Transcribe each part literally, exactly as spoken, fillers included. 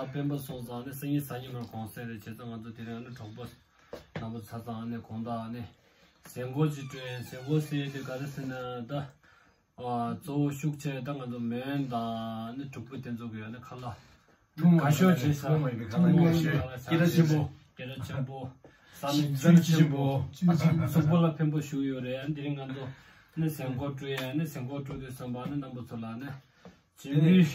སྤེན་པ་སོང་ཙང་ནི་སང་ཉིན་གཟའ་ཉི་མར་གུང་སེང་རེད། བྱས་ཙང་ང་ཚོ་དེ་རིང་ཨ་ནི་གྲོགས་པོ་རྣམ་པ་ཚོ་ཚང་ནི་དགོང་དག་ནི་གཟན་སྐོར་ཅིག་སྤྲོད་ཡིན། གཟན་སྐོར་ཟེར་ཡས་དེ་ག་རེ་ཟེར་ན་ད། ཨ་གཙོ་བོ་ཤུགས་ཆེ་ད་ང་ཚོ་མོན་དང་ནི་དྲུག་པོ་དེ་ཚོ་གི་ཡོད་ནི་ཁ་ལག་ཐུང་བ་ག་ཤོད་བྱས་ས་ཐུང་བ་ཡིན་པའི་ཁ་ལག་ཐུང་བ་ཡིན་པའི་སྐད་གྲགས་ཆེན་པོ། སྐད་གྲགས་ཆེན་པོ། ས་ནི་བཅུད་ཆེན་པོ། གཟུགས་པོ་ལ་ཕན་པོ་ཞུ་ཡོད་རེད། ཨ་དེ་རིང་ང་ཚོ་ནི་གཟན་སྐོར་སྤྲོད་ཡ་ནི་གཟན་སྐོར་སྤྲོད་དུས་ཙམ་པ་ནི་རྣམ་པ་ཚོ་ལ་ནི་རྗེས་ལུས་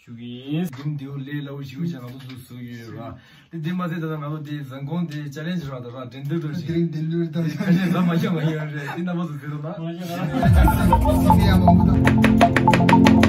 ཞུ་གི་ཡིན། འདུམ་འདེའུ་ལས་སླ་བོ་ཞིག་ཅིག་ང་ཚོ་ཚོས་བཟོས་ཡོད་ར། དེ་དེ་མ་ཟད་ད་ལྟ་ང་ཚོ་དེ་གཟན་སྐོར་དེ་ཅ་ལེན་ཇི་ར་ད་ར་འགྲན་བསྡུར་འགྲོ་བཞིན། དེ་རིང་འགྲན་བསྡུར་ད་དེ་ཁ་ཤས་ཟ་མ་ཤ་མ་ཡོད་རེད། དེ་རྣམ་པ་ཚོ་ཟེར་རོགས་གནང་། སེམས་ཡ་མང་པོ་དང་།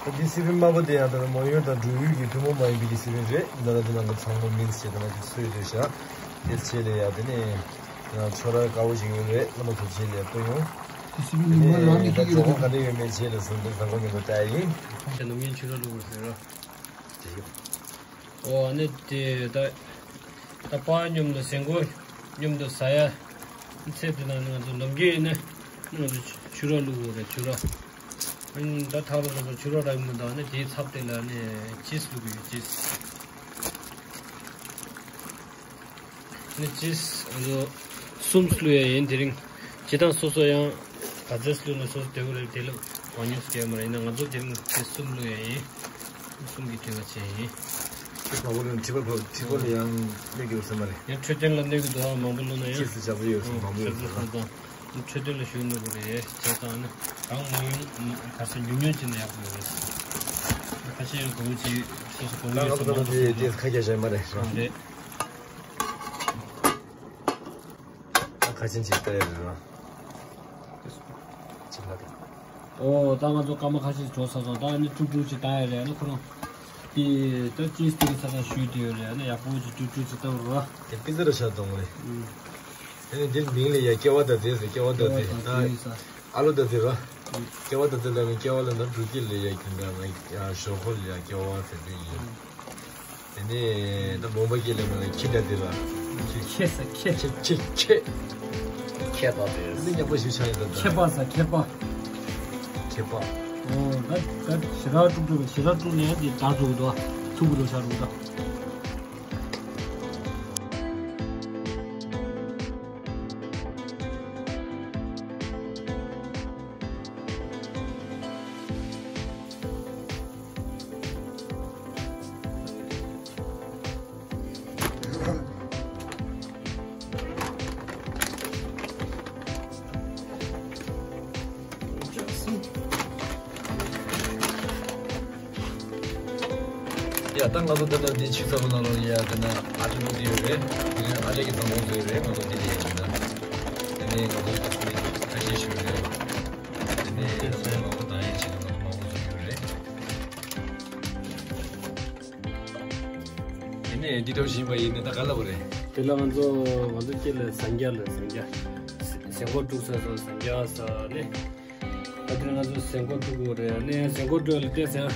ད་འདི་སི་པན་དམར་པོ་དེ་ཡང་ད་ནི་མོན་ཡུལ་དང་འབྲུག་ཡུལ་གྱི་ཐུན་མོང་མ་ཡིན་པའི་གི་སི་པན་རེད། ད་ལྟ་འདི་ནང་གི་ཚང་མ་མིན་ཟེར་ད་ནང་གི་སུས་འདོད་བྱ། དེ་ཆེད་ལས་ཡ་དེ་ནི་ང་ཚོ་ར་དཀར་པོ་ཞིག་ཡོད་རེད། རྣམ་པ་ཚོ་ཆེད་ལས་སྤོ་ཡོང་། དེ་སི་པན་ཉི་མ་རང་གི་ད་ཐིག་གི་རེད་ད། ད་ག་འདྲ་ཡོད་མེད་ཆེད་ལས་སུ་འདི་བཟང་པོ་ཉིན་པོ་ལྟ་ཡིན། ཁྱེད་ནམ་རྒྱུན་ཕྱུ་ར་བླུག་དགོས་ཟེར་རོ། དེ་ཡོད། ཨོ་ཨ་ནི་དེ་ད་ད་པ་མཉམ་དུ་གཟན་སྐོར་མཉམ་དུ་ཟ་ཡ། ཚེ་འདི་ན་ནི་ང་ཚོ་ནམ་རྒྱུན་ཡིན་ན་ནི་ང་ཚོ་ཕྱུ་ར་བླུག་དགོས་རེད། ཕྱུ་ར། ཨ་ནི་ད་ཐག་རིང་ལ་ཕྱུ་ར་རག་མི་འདུག་ཨ་ནི་དེའི་ཚབ་དེ་ལ་ནི་ཅིས་བླུག་གི་ཡོད། ཅིས། ནི་ཅིས་ང་ཚོ་གསུམ་བླུག་ཡ་ཡིན། དེ་རིང་སྤྱི་བཏང་སོ་སོ་ཡང་ག་ཚོད་བླུག་ན་སོ་སོ་དེ་བོ་རེད། དེ་ལ་མང་ཉུང་སུ་སྐྱེལ་མ་རེད། ཡིན་ན་ང་ཚོ་དེ་རིང་དེ་གསུམ་བླུག་ཡ་ཡིན། གསུམ་གྱི་དྲི་བ་བྱས་ཡིན། དེ་བ་བོ་རེད། དྲི་བ་བོ་དྲི་བ་ལ་ཡང་གནོད་ཀྱི་ཡོད་ས་མ་རེད། ཡང་འཕྲོད་བསྟེན་ལ་གནོད་ཀྱི་འདུག་ཨ་མང་པོ་བླུག་ན་ཡང་ཅིས་སུ་བྱ་བ་ཡོད་ས་མང་པོ་ཡོད་ས་རེད། འཕྲོད་བསྟེན་ལ་ཞུ་གནོད་པོ་རེད། བྱས་ཙང་ནི་གང་མང་ཉུང་ག་ས་ཉུང་ཉུང་བྱས་ན་ཡག་པོ་ཡོད་རེད། ཁ་ཤས་ཡང་གོ་བོ་ཅིག་སོ་སོ་གོ་བོ་ཡོད་ས་མང་པོ་ཡོད་ས་རེད། ཁ་རྒྱ་བྱས་མ་རེད། རེད། ཁ་ཆེན་ཅིག་ལྟ་ཡ་རེད་ར། ཅིག་ལ་དང་། ཨོ་ད་ང་ཚོ་སྐར་མ་ཁ་ཤས་འགྲོ་ཚར་སོང་། ད་ནི་ཀྲུག་ཀྲུག་ཅིག་བཏང་ཡ་རེད། ཨ་ནི་ཁོ་རང་དེ་ད་ཅིས་དེ་གི་ས་ས་ཞུས་དེ་ཡོད་རེད། ཨ་ནི་ཡག་པོ་ཅིག་ཀྲུག་ཀྲུག་ཅིག་བཏང་རོགས། དེ་པི་ཙ་ར་ཤ་གཏོང་རེད། ཨ་ནི་འདིར་མིང་ལ་ཡ་ཀེ་བ་ད་དེ་ཟེར། ཀེ་བ་ད་དེ་ད་ཨ་ལོ་ད་དེ་ར། ཀེ་བ་ད་དེ་ལ་ནི་ཀེ་བ་ལ་ན་འབྲུག་སྐད་ལ་ཡ་ཁྱོད་འདྲ་ན་ཡ་ཞོ་ཁོ་ལ་ཡ་ཀེ་བ་ཟེར་དེ་ཡིན། དེ་ནས་ད་བོང་པ་སྐད་ལ་མ་ལ་ཁྱི་ད་དེ་ལ། ཁྱི་ཁྱི་ས་ཁྱི། ཁྱི་ཁྱི་ཁྱི། ཁྱི་པ་དེ། འདི་ཉག་པ་ཞིག་ཆགས་ཡོད་ད། ཁྱི་པ་ས་ཁྱི་པ། ཁྱི་པ། ཨོ་ད་ད་ཞེ་དྲག་དཀྲུག་དཀྲུག་ཞེ་དྲག་དཀྲུག་ནས་འདི་དར་འགྲོ་གི་འདུག་ཚུགས་ཀྱི་འགྲོ་ཤར་འགྲོ་གི་འདུག་ཡ་ད་ང་ཚོ་འདི་ན་འདི་ཆུ་ཚ་པོ་ནང་ལོགས་ཡ་འདི་ན་ཨ་ཅེ་མོ་འདི་ཡོད་རེད། འདི་ནས་ཨ་ཅེ་གི་བཟང་པོ་འདི་ཡོད་རེད། ང་ཚོ་འདི་ལ་ཡ་འདི་ན་དེ་ནས་ང་ཚོ་ཁ་ཤས་ཤིག་ཡོད་རེད། དེ་ནས་ང་ཚོ་མང་པོ་དང་ཡ་ཆེ་ན་ང་ཚོ་མང་པོ་ཟིག་ཡོད་རེད། དེ་ནས་འདི་འདྲ་བཞིན་པ་ཡིན་ན་ད་ག་ལ་བ་རེད། དེ་ལ་ང་ཚོ་ང་ཚོ་སྐྱེ་ལ་ཟན་རྒྱག་ལ་ཟན་རྒྱག་གཟན་སྐོར་དཀྲུག་ས་སོ་ཟན་རྒྱག་ས་ནས། ད་དེ་ང་ཚོ་གཟན་སྐོར་དཀྲུག་དགོས་རེད། ནས་གཟན་སྐོར་དཀྲུག་ལ་བལྟས་ཚེ་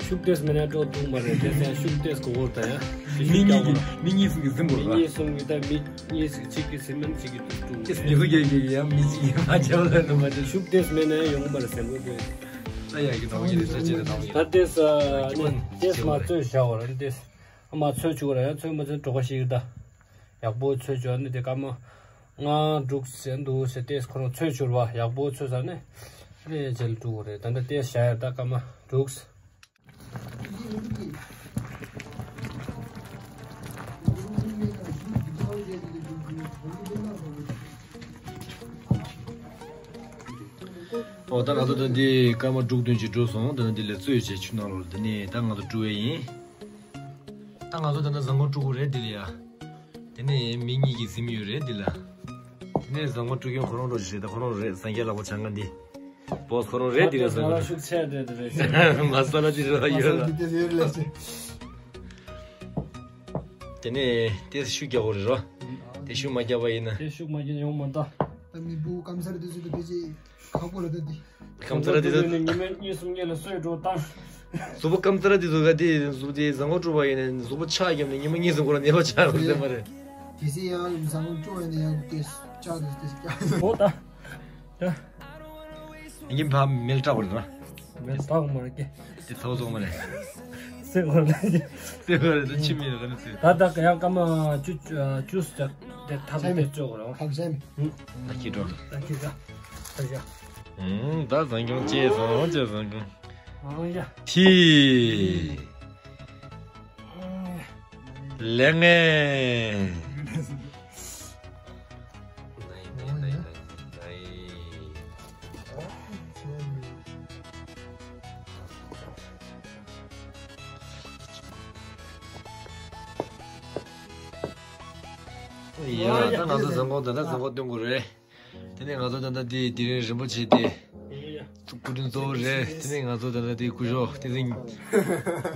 ཤུགས་ཏོག་ཙམ་མེད་ན་དཀྲུག་ཐུབ་མ་རེད། བལྟས་ཚེ་ཤུགས་ཏོག་ཙམ་དགོས་ད་ཡ། མི་གཉིས་ཀྱི་མི་གཉིས་གསུམ་གྱིས་ཟིན་དགོས་རེད་པ། མི་གཉིས་གསུམ་གྱིས་ད་མི་གཉིས་ཤིག་གཅིག་གིས་ཟིན་མིན་གཅིག་གིས་དཀྲུག་དཀྲུག་ཅེས་ཉི་ཚོ་རྒྱལ་གྱིས་ཡང་མི་གཅིག་གིས་མ་བྱས་པ་ལ་དུ་མ་བྱས། ཤུགས་ཏོག་ཙམ་མེད་ན་ཡོང་གི་མ་རེད་བསམ་གི་འདུག་ད་ཡག་གི་ནང་ཡིན་ས་ཅི་ལ་ནང་ཡིན། ད་ཏོག་ཙམ་ནི་ཏོག་ཙམ་མ་ཚོས་བཞག་པ་རེད། ཏོག་ཙམ་མ་ཚོས་བཅུག་ར་ཡང་ཚོས་མ་ཚོས་འགྲོ་ག་ཞིག་ད། ཡག་པོ་ཚོས་བཅུག་ནི་དེ་སྐར་མ་ལྔ་དྲུག་ཟིན་འདུག་ཟེར། ཏོག་ཙམ་ཁོ་རང་ཚོས་བཅུག་པ་ཡག་པོ་ཚོས་ས་ནི་ཨ་ནི་རྗེས་ལ་དཀྲུག་གི་རེད། ད་ད་ཏོག་ཙམ་བཞག་ཡ་ད་སྐར་མ་དྲུག་ཨོ་ད་ང་ཚོ་ད་འདི་སྐར་མ་དྲུག་བདུན་ཅིག་འགྲོ་སོང་། ད་ནི་འདི་ལ་རྩོད་བྱས་ཆུ་ནང་ལོགས་འདི་ནས་ད་ང་ཚོ་དཀྲུག་ཡས་ཡིན། ད་ང་ཚོ་ད་ལྟ་བཟང་པོ་དཀྲུག་གི་རེད་འདི་ལ་ཡ། དེ་ནས་མི་གཉིས་ཀྱིས་ཟིན་ཡོད་རེད་འདི་ལ། དེ་ནས་བཟང་པོ་དཀྲུག་མཁན་ཁོ་རང་རོ་ཞིག་རེད། ད་ཁོ་རང་རེད། སངས་རྒྱས་ལག་པ་བྱང་ང་འདི། སྦོ་སི་ཁོ་རང་རེད་འདི་རེད་ཟེར། ང་ལ་ཤུགས་ཆེ་རེད་འདི་རེད་ཟེར། མ་ས་ལ་འདི་རེད་ཡོད་ལ། དེ་ནས་དེ་ཤུགས་རྒྱག་དགོས་རེད་རོ། དེ་ཤུགས་མ་རྒྱག་པ་ཡིན་ན། དེ་ཤུགས་མ་རྒྱག་ཡོང་མ་ད། ད་མི་བུ་སྐམ་སར་དེ་ཚོ་དེ་ཕལ་ཆེར་ཁག་པོ་རེད་ད་འདི། སྐམ་སར་དེ་ཚོ། ཉི་མ་གཉིས་གསུམ་གཉིས་ལ་གསོས་འགྲོ་བཏང་། གཟུགས་པོ་སྐམ་སར་དེ་ཚོ་ག་དེ་གཟུགས་དེ་བཟང་པོ་དཀྲུག་པ་ཡིན་ན་གཟུགས་པོ་ཆག་བརྒྱབ་ནས་ཉི་མ་གཉིས་གསུམ་ཁོ་རང་ནད་པ་ཆགས་དགོས་ཟེར་མ་རེད། དེ་སྲིད་ཡང་བཟང་པོ་དཀྲུག་ཡིན་ན་ཡང་དེ་ཆག་དེ་དེ་ཆག་འོ་ད། ད། ཡིན་ཕ་མེལ་སྐྲག་པ་རེད་ན། མེལ་སྐྲག་མ་རེད་ཀྱེ། དེ་ཐོག་ཚོགས་མ་རེད། སེ་གོ་རེད། སེ་གོ་རེད་ད་ཕྱི་མི་རེད་ད་ནི་སེ། ད་ད་ཡང་སྐར་མ་བཅུ་བཅུ་ཟེར་དེ་ཐབས་དེ་བཅོ་གོ་རང་། ཁམས་སེམས། ད་ཁྱི་འགྲོ། ད་ཁྱི་འགྲོ། ད་ཡ། ད་བཟང་སྐྱོང་བཅས་སོང་བཅས་བཟང་སྐྱོང་། ཨང་ཡ། ཐི། ལེ་ངེ། ཡ་ད་ང་ཚོ་བཟང་པོ་ད་ལྟ་བཟང་པོ་སྟོན་དགོས་རེད། དེ་ནས་ང་ཚོ་ད་ལྟ་འདི་དེ་རིང་རིན་པོ་ཆེ་དེ་སྐུ་མགྲོན་གཙོ་བོ་རེད། དེ་ནས་ང་ཚོ་ད་ལྟ་འདི་སྐུ་ཞབས་བསྟན་འཛིན་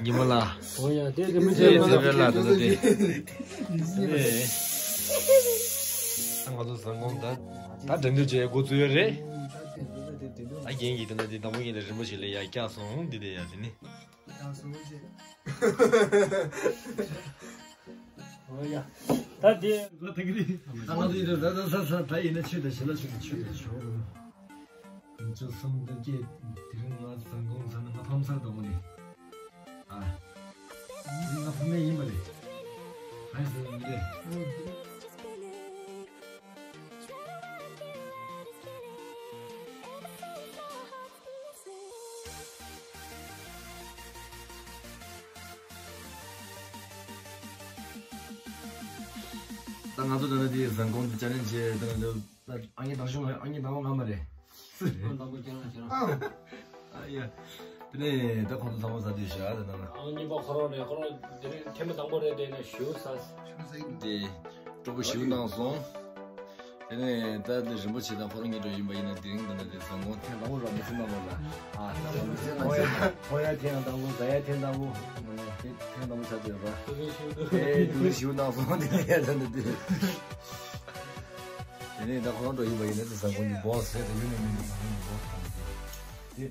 ཉི་མ་ལགས། ཨོ་ཡ་དེ་རིན་པོ་ཆེ་དེ་ཚེ་འཕེལ་ལགས་ད་ལྟ་དེ། དེ་ནས་ད་ང་ཚོ་བཟང་གོང་ད་ད་འགྲན་བསྡུར་བྱེད་འགོ་བཙུགས་ཡོད་རེད། ད་རྒན་གྱིས་ད་ལྟ་འདི་དང་པོ་ཉིད་ལ་རིན་པོ་ཆེ་ལ་ཡར་བཀྱགས་སོང་འདི་དེ་ཡ་དེ་ནི། ཡང་སོང་ཞེས། ཨོ་ཡ། ད་དེ། ད་ད་གི་རེད། ད་ང་ཚོ་ཡིན་ད་ད་ས་ས་ད་ཡིན་ན་ཆོས་དང་ཞི་ལ་ཆོས་དང་ཆོས་དང་ཆོས། བཅུ་གསུམ་དང་བརྒྱད་དེ་རིང་ང་བཟང་གོང་ཚ་ན་ང་ཕམ་ཚ་དང་པོ་ནི། ཨ། དེ་རིང་ང་ཕ་མེས་ཡིན་པ་རེད། ཨ་ཡིན་ཟེར་ཡིན་རེད། ད་ང་ཚོ་ད་ལྟ་དེ་བཟང་གོང་དུ་ཅ་ལན་བྱས་ད་ལྟ་ཨ་ནི་དང་ཤོང་ཨ་ནི་དང་བ་ང་མ་རེད། ཨ་དང་པོ་ཁྱེད་རང་ཁྱེད་རང་། ཨ་ཡ། དེ་ནས་ད་ཁོང་ཚོ་ཚང་མ་ཟ་དུས་བཞག་ད་ནང་ལ། ཨ་གཉིས་པ་ཁོ་རང་རེད། ཁོ་རང་དེ་རིང་ཐེངས་མ་དང་པོ་རེད། དེ་ནས་ཞུ་ས། དེ་སྤྲོ་པོ་ཞུ་གནང་སོང་། དེ་ནས་ད་འདི་རིན་པོ་ཆེ་དང་ཁོ་རང་གཉིས་འགྲོ་ཡིན་པ་ཡིན་ན་དེ་རིང་འདི་ན་དེ་བཟང་གོང་ཐེངས་དང་པོ་ར་མི་སེམས་ནང་ལོགས་ལ་ཨ་ཧོ་ཡ་ཐེངས་དང་པོ་ཟ་ཡ་ཐེངས་དང་པོ་ཨ་ཡ་ཐེངས་དང་པོ་ཆགས་ཡོད་ར། ཨེ་དུ་ཞིའུ་ནང་སོང་དེ་ལ་ཡ་ད་འདི་དེ་དེ་ནས་ད་ཁོ་རང་འགྲོ་ཡིན་པ་ཡིན་ན་དེ་བཟང་གོང་གི་སྦོ་སི་རེད། དེ་ཡུན་ནས་མིན་འདུག་བཟང་གོང་གི་སྦོ་སི་དང་དེ།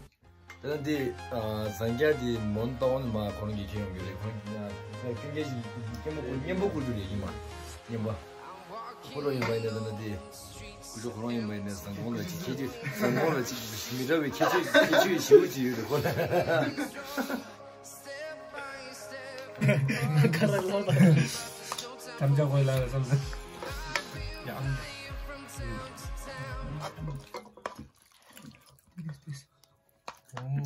ད་ལྟ་འདི་ཨ་ཟངས་རྒྱ་འདི་མོན་རྟ་དབང་ནས་མར་ཁོ་རང་གིས་ཁྱེར་ཡོང་གི་རེད། ཁོ་རང་གིས་ཀུན་མཁྱེན་ཞིག་སྐྱེན་པོ་སྐུ་སྐྱེན་པོ་སྐུ་རྒྱུ་རེད་ཡིན་མ་སྐྱེན་པ་ཁོ་རང་ཡིན་པ་ཡིན་ན་ད་ལྟ་འདི་སྐུ་ཞབས་ཁོ་རང་ཡིན་པ་ཡིན་ན་ཟངས་གོང་ལ་ཅིག་ཁྱད་ཆོས་ཟངས་གོང་ལ་ཅིག་མི་འདྲ་བའི་ཁྱད་ཆོས་ཁྱད་ཆོས་ཞེ་པོ་ཅིག་ཡོད་རེད་ཁོ་ལ། ཁ་ར་ལོ་ད་དམ་བཅའ་དགོས་ལ་བསམ་ས་ཡ། ཨོ།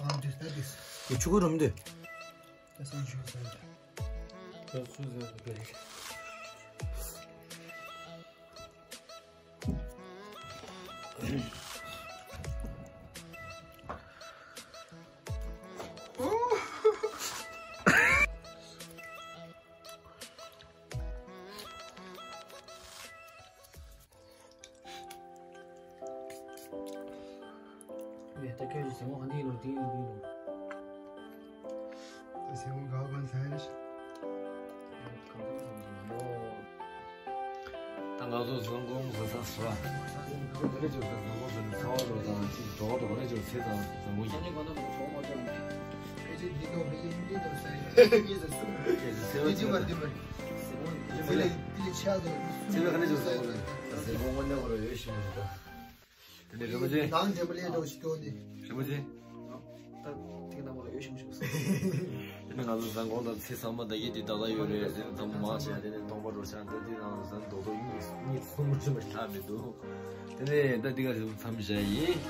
ཨ་འདི་ལྟ་འདི། ཁྱོད་ཆུ་ཁོལ་རོམ་འདི། ད་སང་ཞུ་ཟེར་འདི། ད་སུ་ཟེར་འདི། ཨེ་ད་ཁྱོད་ཀྱི་ཟེ་མོ་ག་འདི་ཡིན་ནོ་འདི་ཡིན་ནོ་འདི་ཡིན་ནོ། ཟེ་མོ་ག་ག་ལ་ཟ་ཡ་རེད། ད་ང་ཚོ་ཟངས་གོང་ཟ་ས་ཟ་བ། འདི་འདི་རེད་ཅོ་ཟ་ཟངས་གོང་ཟ་ནས་ཚ་བ་རོ་དང་ཅིག་གྲོ་ ཁོ་རང་ཚོ་ཚེ་དང་བཟང་པོ་ཡིན། ཨ་ནི་ཁོ་ན་མ་ཚོགས་མ་ཚོགས་མ། ཕལ་ཆེར་འདི་དང་ཕལ་ཆེར་འདི་དང་ས་ཡི་ཡིན་ཟེར་གསུངས། ཡིན་ཟེར་ཟེར་བ་ཡིན་ཟེར་བ་ཟེར་བ། ཚེ་ལས་འདི་ལས་ཆགས་ཟེར་ཚེ་བའི་ཁ་ནས་ཅུང་ཟེར་བ་ཟེར་བ་དངོས་གནས་ཁོ་རང་ཡོད་ཤི་མི་འདུག་དེ་ནས་རིན་པོ་ཆེ། ནང་འདྲེན་པ་ལས་འགྲོ་ཞིག་སྐྱོ་ནི། རིན་པོ་ཆེ། ད་ཐིག་ནང་ཁོ་རང་ཡོད་ཤི་མི་ཤི་བ་ཟེར། དེ་ནས་ང་ཚོ་བཟང་གོང་དང་ཚེ་ཚང་མ་ད་གི་དེ་ད་ལྟ་ཡོད་རེད། དེ་ནས་དང་པོ་མང་ཆེ་དེ་ནས་སྟོང་པ་འགྲོ་ཆ་འདི་དེ་ནང་བཟང་རྡོག་རྡོག་གཉིས་གཉིས་གསུམ་རིམ་པ་ལྷག་མི་འདུག་དེ་ནས་ད་འདི་ག་རིམ་མཚམས་བཞག་ཡིན།